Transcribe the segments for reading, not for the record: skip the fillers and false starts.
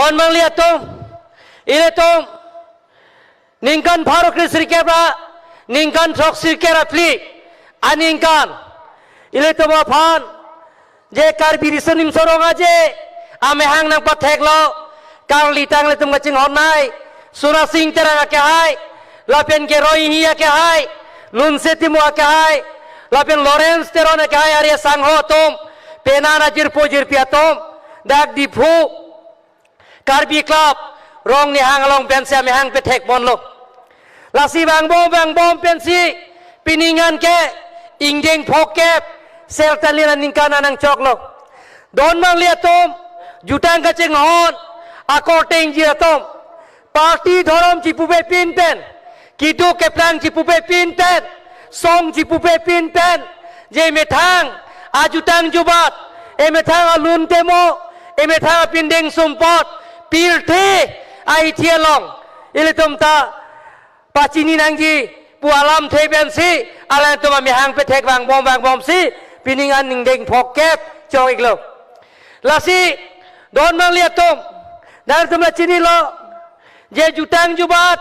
Don mang liat tom ile tom ningkan pharo kri sirke ba ningkan thok sirke ra pli aningkan ile tom phan je Karbi risonim sorong aje ame hang nang pathek lo kang litang le tum ka ching hon nai suna sing terang ke hai lapen ke roi hi ke hai lun se timu ke hai lapen Lawrence teron ke hai ari sang ho tom penana jirpo jirpia tom dak diphu Karbi club rong ni hang long pen se ame hang pe thek bon lo lasi bang bom pensi piningan ke ingdeng phokep sel talina ningkan anang chok lo don mang lia tom jutang ka cheng hon akor teng ji tom party ধরম চিপুবে pin pen kidu keplang চিপুবে pin pen song চিপুবে pin pen je methang ajutang jubat e methang alun temo e methang pindeng sumpot pil the ai thialong ile tom ta pachini nangji pu alam the ben si alan tom mi hang pe thek bang bom si piningan ningdeng phok kep chok iklo lasi don mang liat tom dar tum la chini lo je jutang jubat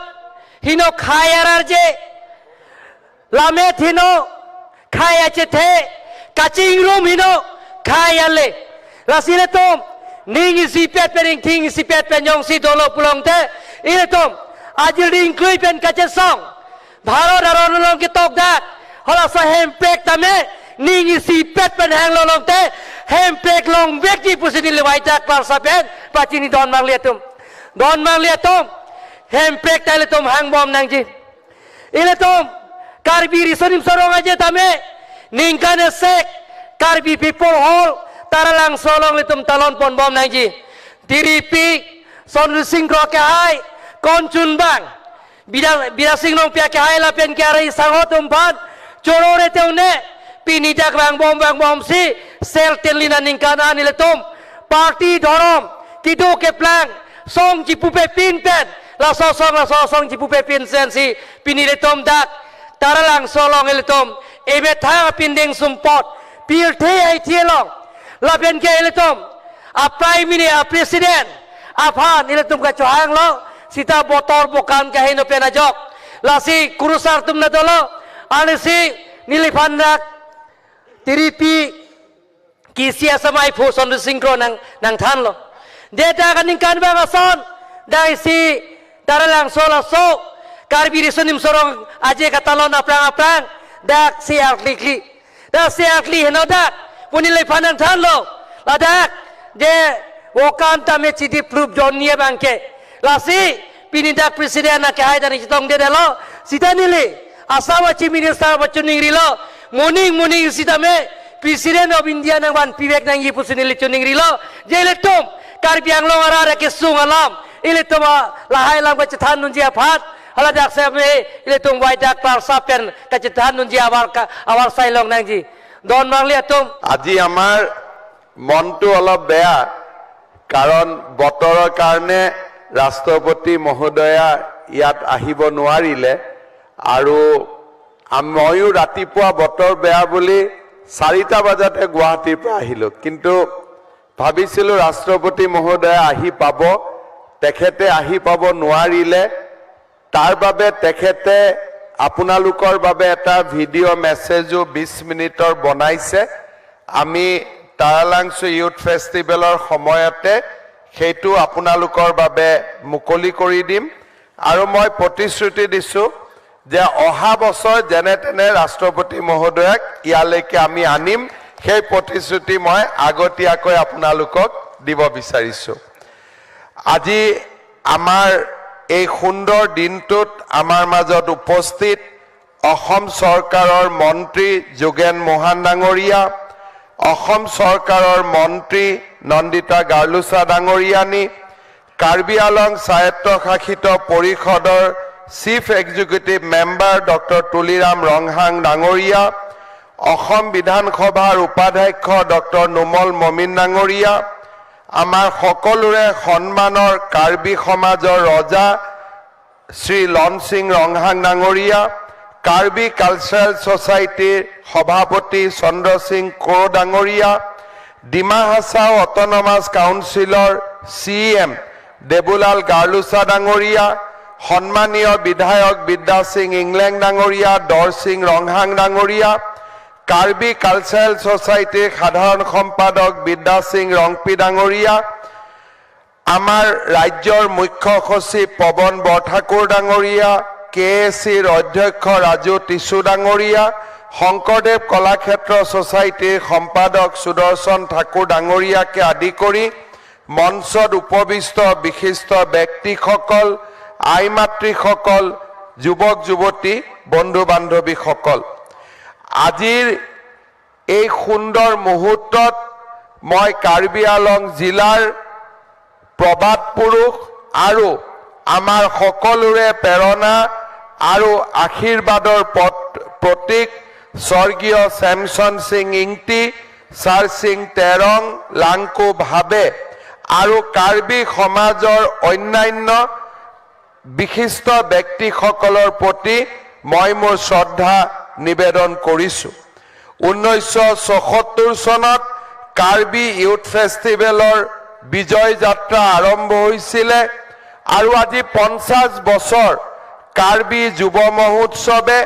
hino khayar je lamet hino khaya che the kaching rum hino khayale lasile tom ning si pet pering thing si pet pen yong si dolo pulong te ile tom ajil ring klui pen kache song Bharat aron long ki tok dak hola sa hem pek tame ning si pet pen hang lo long te hem pek long bek ji pusini le wai dak par sa pen pachini don mang liatum don mang liatum hem pek tale tom hang bom nang ji ile tom Karbi risonim sorong aja tame ningkan sek Karbi people hall taralang solong litum talon pon bom nang ji diripi son sing kro ke hai kon chun bang bida bida sing nong pia ke hai la pen ke arai sangot umpan chorore teune pini dak bang bom si sel ten lina ningkan ani le tom party ধরম kidu ke plang song chipupe pin pen la so song la so song chipupe pin sen si pini le tom dak taralang solong le tom ebe tha pindeng sumpot pil the ai thielong la pen ke le tom a prime minister a president a phan ile tum ka chohang lo sita botor bokan ka hino pen ajok la si kurusar tum na dolo ani si nilifan rak tiripi kisia samai phu son singkro nang nang than lo deta kaning kan bang ason dai si taralang sola so Karbi risonim sorong aje katalon aprang aprang dak si akli kli dak si akli heno dak punile phanang than lo ladak je wokan tame chidi proof jonie bangke lasi pinindak presiden na ke hai dan chitong de lo sita nili asama chief minister bachuning rilo morning morning sita me president of India nang ban pivek nang yi pusinili chuning rilo je le tum Karbi Anglong ara ke sung alam ile tum lahai lam ka chethan nun ji aphat hala dak se me ile tum wai dak par sapen ka chethan nun ji awar ka awar sailong nang ji don mang lia tum. আজি আমাৰ মনটো অলপ বেয়া, কাৰণ বতৰৰ কাৰণে ৰাষ্ট্ৰপতি মহোদয়া ইয়াত আহিব নোৱাৰিলে আৰু ময়ো ৰাতিপুৱা বতৰ বেয়া বুলি 4টা বজাতে গুৱাহাটীৰ পৰা আহিলোঁ। কিন্তু ভাবিছিলোঁ ৰাষ্ট্ৰপতি মহোদয়া আহি পাব, তেখেতে আহি পাব নোৱাৰিলে। তাৰ বাবে তেখেতে আপোনালোকৰ বাবে এটা ভিডিঅ' মেছেজো 20 মিনিটৰ বনাইছে। আমি তাৰালাংচু ইউথ ফেষ্টিভেলৰ সময়তে সেইটো আপোনালোকৰ বাবে মুকলি কৰি দিম আৰু মই প্ৰতিশ্ৰুতি দিছোঁ যে অহা বছৰ যেনে তেনে ৰাষ্ট্ৰপতি মহোদয়াক ইয়ালৈকে আমি আনিম। সেই প্ৰতিশ্ৰুতি মই আগতীয়াকৈ আপোনালোকক দিব বিচাৰিছোঁ। আজি আমাৰ এই সুন্দৰ দিনটোত আমাৰ মাজত উপস্থিত অসম চৰকাৰৰ মন্ত্ৰী যোগেন মোহন ডাঙৰীয়া, অসম চৰকাৰৰ মন্ত্ৰী নন্দিতা গাৰ্লোচা ডাঙৰীয়ানী, কাৰ্বি আলং স্বায়ত্তশাসিত পৰিষদৰ chief executive member doctor Tuliram Ronghang ডাঙৰীয়া, অসম বিধানসভাৰ উপাধ্যক্ষ ডক্টৰ নোমল মমিন ডাঙৰীয়া, আমাৰ সকলোৰে সন্মানৰ কাৰ্বি সমাজৰ ৰজা শ্ৰী লনসিং ৰংহাং ডাঙৰীয়া, কাৰ্বি কালচাৰেল ছ'চাইটিৰ সভাপতি চন্দ্ৰসিং কোঁৱৰ ডাঙৰীয়া, ডিমা হাছাও অট'নমাছ কাউন্সিলৰ চি এম দেবুলাল গাৰ্লোচা ডাঙৰীয়া, সন্মানীয় বিধায়ক বিদ্যা সিং ইংলেং ডাঙৰীয়া, দৰসিং ৰংহাং ডাঙৰীয়া, কাৰ্বি কালচাৰেল ছ'চাইটিৰ সাধাৰণ সম্পাদক বিদ্যা সিং ৰংপি ডাঙৰীয়া, আমাৰ ৰাজ্যৰ মুখ্য সচিব পৱন বৰঠাকুৰ ডাঙৰীয়া, কে এ চিৰ অধ্যক্ষ ৰাজু টিছু ডাঙৰীয়া, শংকৰদেৱ কলাক্ষেত্ৰ ছ'চাইটিৰ সম্পাদক সুদৰ্শন ঠাকুৰ ডাঙৰীয়াকে আদি কৰি মঞ্চত উপবিষ্ট বিশিষ্ট ব্যক্তিসকল, আই মাতৃসকল, যুৱক যুৱতী, বন্ধু বান্ধৱীসকল, আজিৰ এই সুন্দৰ মুহূৰ্তত মই কাৰ্বি আলং জিলাৰ প্ৰবাদ পুৰুষ আৰু আমাৰ সকলোৰে প্ৰেৰণা আৰু আশীৰ্বাদৰ পথ প্ৰতীক স্বৰ্গীয় চেমচন সিং ইংতি, ছাৰ সিং তেৰং লাংকো ভাবে আৰু কাৰ্বি সমাজৰ অন্যান্য বিশিষ্ট ব্যক্তিসকলৰ প্ৰতি মই মোৰ শ্ৰদ্ধা নিবেদন কৰিছোঁ। 1976 চনত কাৰ্বি ইউথ ফেষ্টিভেলৰ বিজয় যাত্ৰা আৰম্ভ হৈছিলে আৰু আজি 50 বছৰ কাৰ্বি যুৱ মহোৎসৱে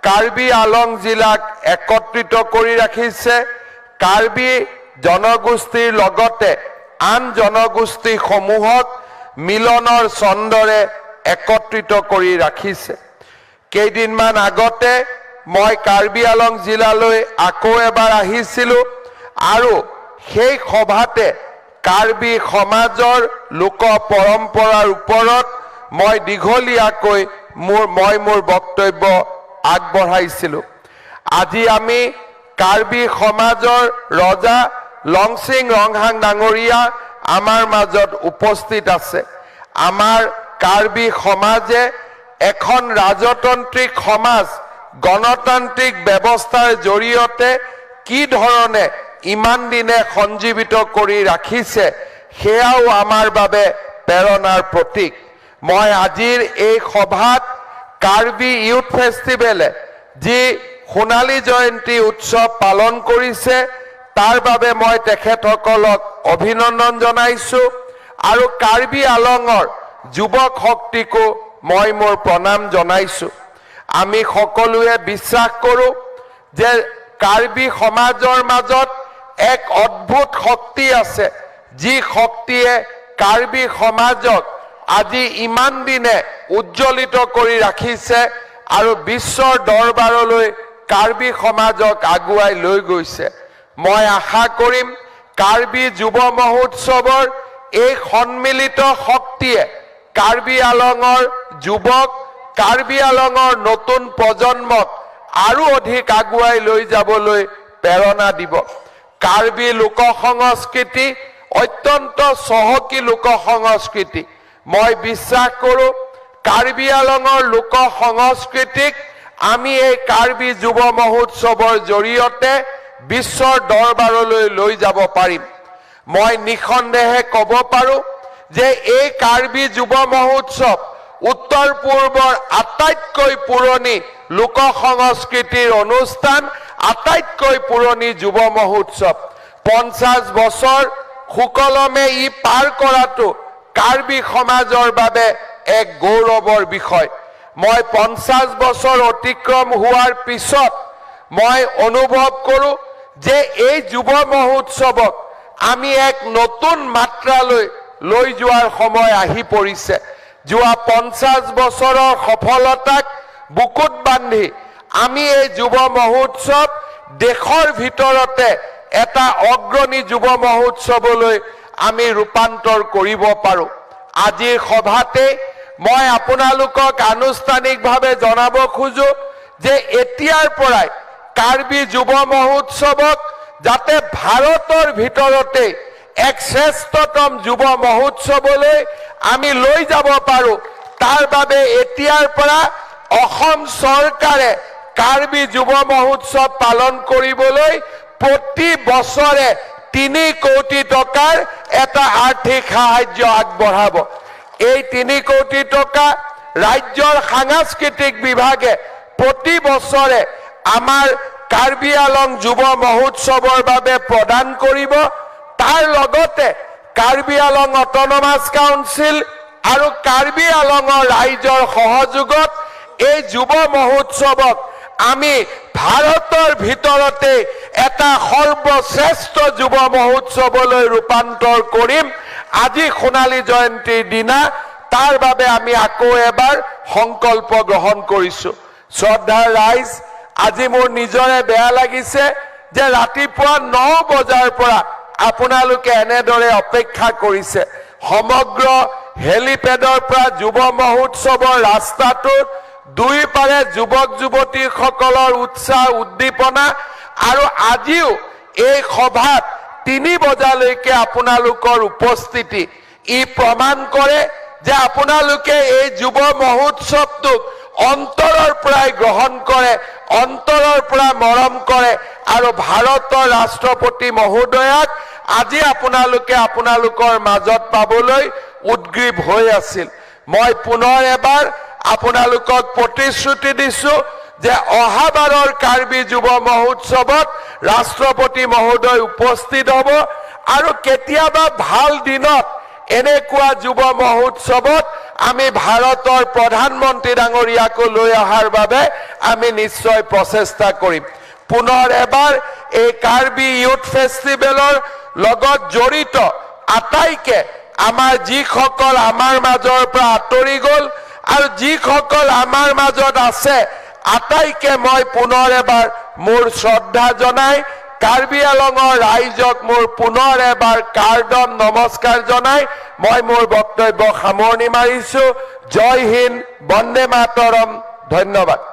কাৰ্বি আলং জিলাক একত্ৰিত কৰি ৰাখিছে, কাৰ্বি জনগোষ্ঠীৰ লগতে আন জনগোষ্ঠীসমূহক মিলনৰ ছন্দৰে একত্ৰিত কৰি ৰাখিছে। কেইদিনমান আগতে মই কাৰ্বি আলং জিলালৈ আকৌ এবাৰ আহিছিলোঁ আৰু সেই সভাতে কাৰ্বি সমাজৰ লোক পৰম্পৰাৰ ওপৰত মই দীঘলীয়াকৈ মোৰ বক্তব্য আগবঢ়াইছিলোঁ। আজি আমি কাৰ্বি সমাজৰ ৰজা লংচিং ৰংহাং ডাঙৰীয়া আমাৰ মাজত উপস্থিত আছে। আমাৰ কাৰ্বি সমাজে এখন ৰাজতান্ত্ৰিক সমাজ গণতান্ত্ৰিক ব্যৱস্থাৰ জৰিয়তে কি ধৰণে ইমান দিনে সঞ্জীৱিত কৰি ৰাখিছে, সেয়াও আমাৰ বাবে প্ৰেৰণাৰ প্ৰতীক। মই আজিৰ এই সভাত কাৰ্বি ইউথ ফেষ্টিভেলে যি সোণালী জয়ন্তী উৎসৱ পালন কৰিছে, তাৰ বাবে মই তেখেতসকলক অভিনন্দন জনাইছো আৰু কাৰ্বি আলঙৰ যুৱক শক্তিকো মই মোৰ প্ৰণাম জনাইছো। আমি সকলোৱে বিশ্বাস কৰোঁ যে কাৰ্বি সমাজৰ মাজত এক অদ্ভুত শক্তি আছে, যি শক্তিয়ে কাৰ্বি সমাজক আজি ইমান দিনে উজ্জ্বলিত কৰি ৰাখিছে আৰু বিশ্বৰ দৰবাৰলৈ কাৰ্বি সমাজক আগুৱাই লৈ গৈছে। মই আশা কৰিম, কাৰ্বি যুৱ মহোৎসৱৰ এই সন্মিলিত শক্তিয়ে কাৰ্বি আলঙৰ যুৱক, কাৰ্বি আলঙৰ নতুন প্ৰজন্মক আৰু অধিক আগুৱাই লৈ যাবলৈ প্ৰেৰণা দিব। কাৰ্বি লোক সংস্কৃতি অত্যন্ত চহকী লোক সংস্কৃতি। মই বিশ্বাস কৰোঁ, কাৰ্বি আলঙৰ লোক সংস্কৃতিক আমি এই কাৰ্বি যুৱ মহোৎসৱৰ জৰিয়তে বিশ্বৰ দৰবাৰলৈ লৈ যাব পাৰিম। মই নিঃসন্দেহে ক'ব পাৰোঁ যে এই কাৰ্বি যুৱ মহোৎসৱ উত্তৰ পূৰ্বৰ আটাইতকৈ পুৰণি লোক সংস্কৃতিৰ অনুষ্ঠান, আটাইতকৈ পুৰণি যুৱ মহোৎসৱ। 50 বছৰ সুকলমে ই পাৰ কৰাটো কাৰ্বি সমাজৰ বাবে এক গৌৰৱৰ বিষয়। মই 50 বছৰ অতিক্ৰম হোৱাৰ পিছত মই অনুভৱ কৰোঁ যে এই যুৱ মহোৎসৱক আমি এক নতুন মাত্ৰালৈ লৈ যোৱাৰ সময় আহি পৰিছে। যোৱা 50 বছৰৰ সফলতাক বুকুত বান্ধি আমি এই যুৱ মহোৎসৱ দেশৰ ভিতৰতে এটা অগ্ৰণী যুৱ মহোৎসৱলৈ আমি ৰূপান্তৰ কৰিব পাৰোঁ। আজিৰ সভাতে মই আপোনালোকক আনুষ্ঠানিকভাৱে জনাব খোজো যে এতিয়াৰ পৰাই কাৰ্বি যুৱ মহোৎসৱক যাতে ভাৰতৰ ভিতৰতে এক শ্ৰেষ্ঠতম যুৱ মহোৎসৱলৈ আমি লৈ যাব পাৰোঁ, তাৰ বাবে এতিয়াৰ পৰা অসম চৰকাৰে কাৰ্বি যুৱ মহোৎসৱ পালন কৰিবলৈ প্ৰতি বছৰে 3 কোটি টকাৰ এটা আৰ্থিক সাহায্য আগবঢ়াব। এই 3 কোটি টকা ৰাজ্যৰ সাংস্কৃতিক বিভাগে প্ৰতি বছৰে আমাৰ কাৰ্বি আলং যুৱ মহোৎসৱৰ বাবে প্ৰদান কৰিব। তাৰ লগতে কাৰ্বি আলং অট'নমাছ কাউন্সিল আৰু কাৰ্বি আলঙৰ ৰাইজৰ সহযোগত এই যুৱ মহোৎসৱক আমি ভাৰতৰ ভিতৰতে এটা সৰ্বশ্ৰেষ্ঠ যুৱ মহোৎসৱলৈ ৰূপান্তৰ কৰিম। আজি সোণালী জয়ন্তীৰ দিনা তাৰ বাবে আমি আকৌ এবাৰ সংকল্প গ্ৰহণ কৰিছো। শ্ৰদ্ধাৰ ৰাইজ, আজি মোৰ নিজৰে বেয়া লাগিছে যে ৰাতিপুৱা 9 বজাৰ পৰা আপোনালোকে এনেদৰে অপেক্ষা কৰিছে। সমগ্ৰ হেলিপেডৰ পৰা যুৱ মহোৎসৱৰ ৰাস্তাটোত দুই পাৰে যুৱক যুৱতীসকলৰ উৎসাহ উদ্দীপনা আৰু আজিও এই সভাত 3 বজালৈকে আপোনালোকৰ উপস্থিতি ই প্ৰমাণ কৰে যে আপোনালোকে এই যুৱ মহোৎসৱটোক অন্তৰৰ পৰাই গ্ৰহণ কৰে, অন্তৰৰ পৰা মৰম কৰে আৰু ভাৰতৰ ৰাষ্ট্ৰপতি মহোদয়াক আজি আপোনালোকে আপোনালোকৰ মাজত পাবলৈ উদ্গ্ৰীৱ হৈ আছিল। মই পুনৰ এবাৰ আপোনালোকক প্ৰতিশ্ৰুতি দিছো যে অহাবাৰৰ কাৰ্বি যুৱ মহোৎসৱত ৰাষ্ট্ৰপতি মহোদয় উপস্থিত হ'ব আৰু কেতিয়াবা ভাল দিনত এনেকুৱা যুৱ মহোৎসৱত আমি ভাৰতৰ প্ৰধানমন্ত্ৰী ডাঙৰীয়াকো লৈ অহাৰ বাবে আমি নিশ্চয় প্ৰচেষ্টা কৰিম। পুনৰ এবাৰ এই কাৰ্বি ইউথ ফেষ্টিভেলৰ লগত জড়িত আটাইকে, আমাৰ যিসকল আমাৰ মাজৰ পৰা আঁতৰি গ'ল আৰু যিসকল আমাৰ মাজত আছে, আটাইকে মই পুনৰ এবাৰ মোৰ শ্ৰদ্ধা জনাই, কাৰ্বি আলঙৰ ৰাইজক মোৰ পুনৰ এবাৰ কাৰ্দম নমস্কাৰ জনাই মই মোৰ বক্তব্য সামৰণি মাৰিছো। জয় হিন্দ, বন্দে মাতৰম, ধন্যবাদ।